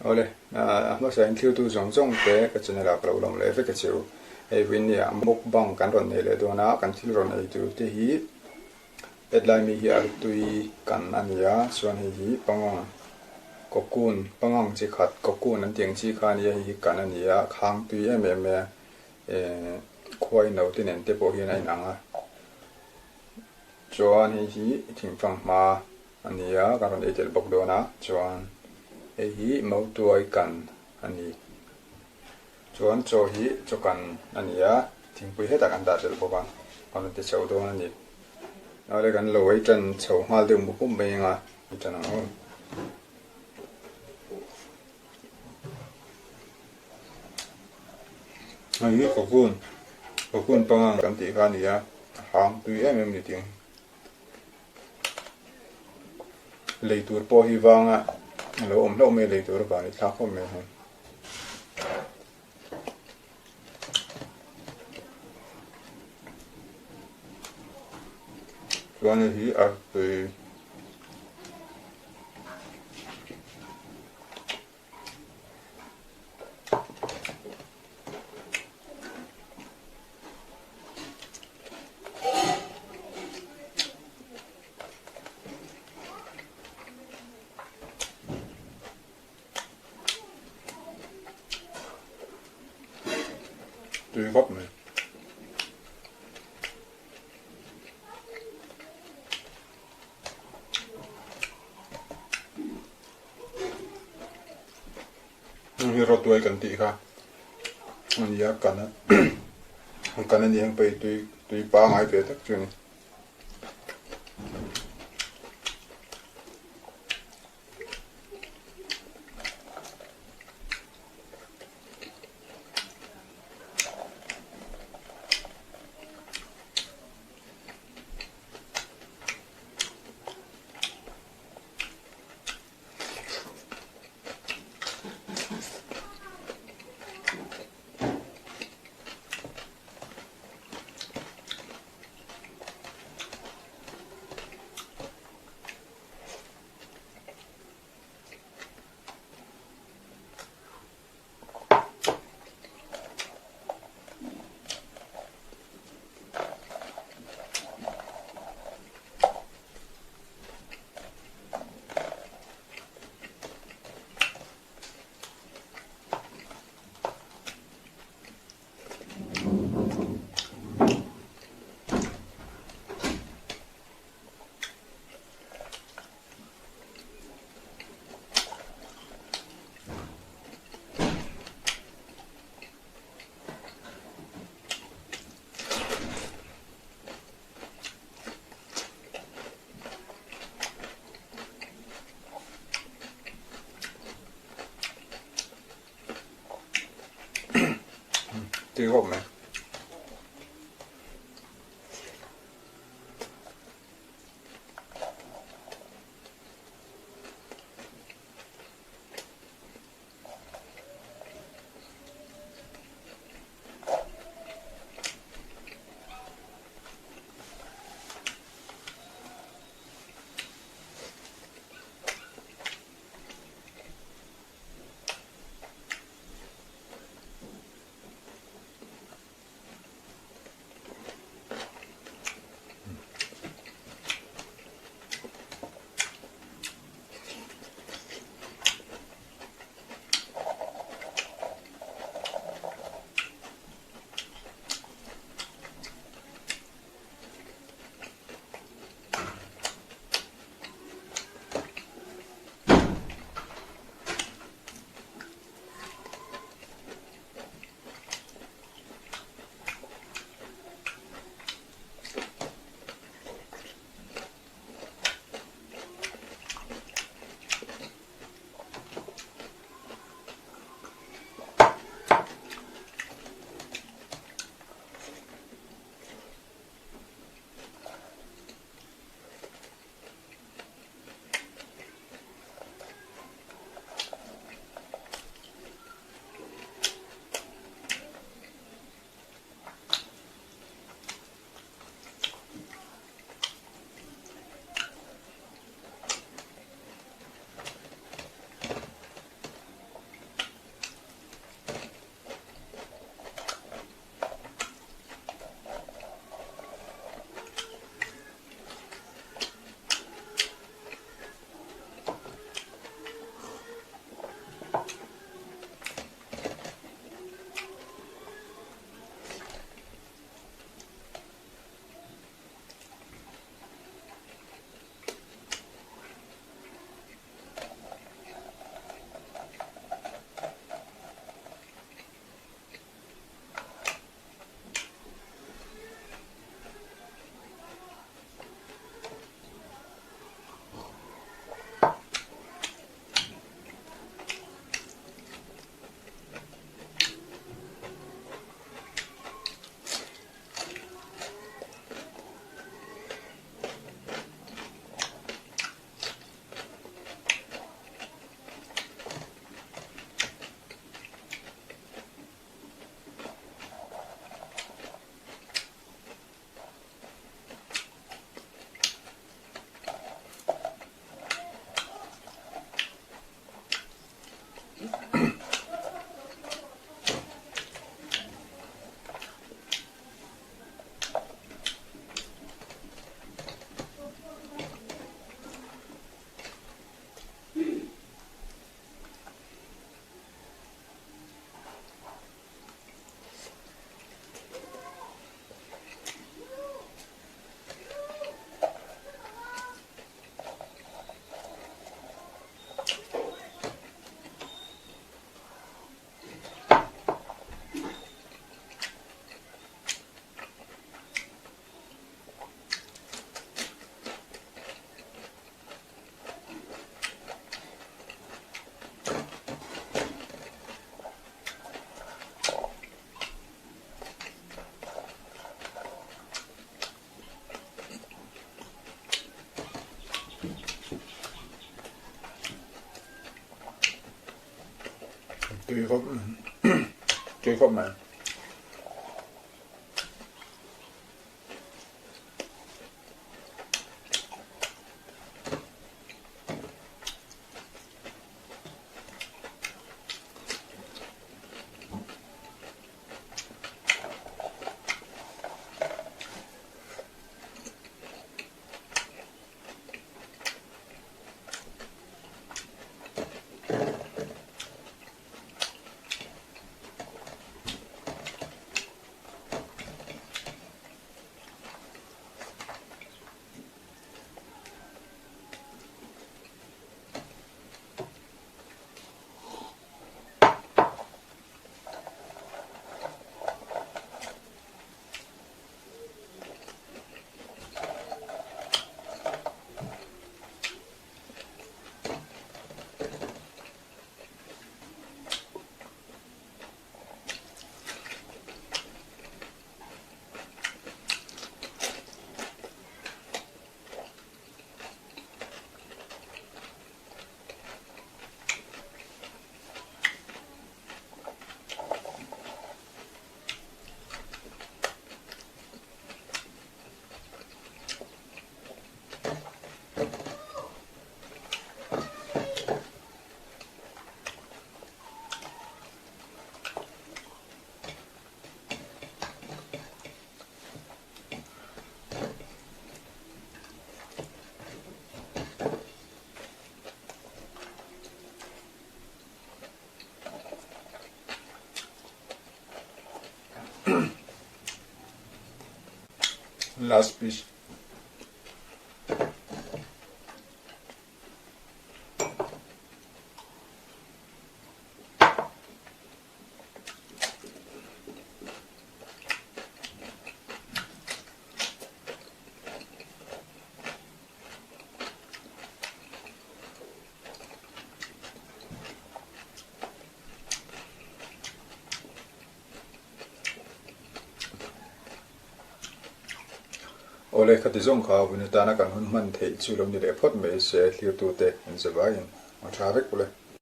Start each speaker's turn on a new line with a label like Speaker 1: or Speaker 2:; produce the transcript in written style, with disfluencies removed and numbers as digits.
Speaker 1: Awle, a hmasa in thiltu zawng zawng te ka channel ah ka lo lawm leh vek a cheu. Hei vawiin ah mukbang kan rawn nei leh dawn a, kan thil rawn ei tur te hi Hetlai mi hi artui kan a ni a, chuan hei hi pangang cocoon pangang chi khat cocoon an tih ang chi kha a nia, hei hi kan a ni a, khang tui em em mai a, eh khuai no te nen te pawh hian a inang a, chuan hei hi thingfang hma a ni a, kan rawn ei tel bawk dawn a, chuan hei hi mautuai kan a ni. Chuan chaw hi chaw kan a ni a, thingpui hetah kan dah tel bawk a, a rawn ti chho dawn a ni. Awle kan lo ei tan chho nghal deuh mup mup mai anga ei tan ang aw. Hei hi cocoon, cocoon pangang kan tih kha a ni a, a hang tui em em a ni tih ang. Lei tur pawh hi vanga a lo awm hlauh mai a, lei tur avang hi thlak khawp mai a hei. Chuan hei hi artui Tui khawp mai. Heng hi rawtuai kan tih kha a ni a, kan a kan a ni ang pawh hi tui tui pangai ve tak chu a ni. Tui khawp mai. Tui khawp tui khawp mai. Last piece. Awle khati zawng kha vun atana kan hun hman theih chu lo ni leh phawt mai se thlirtute an zavaiin a tha vek ule.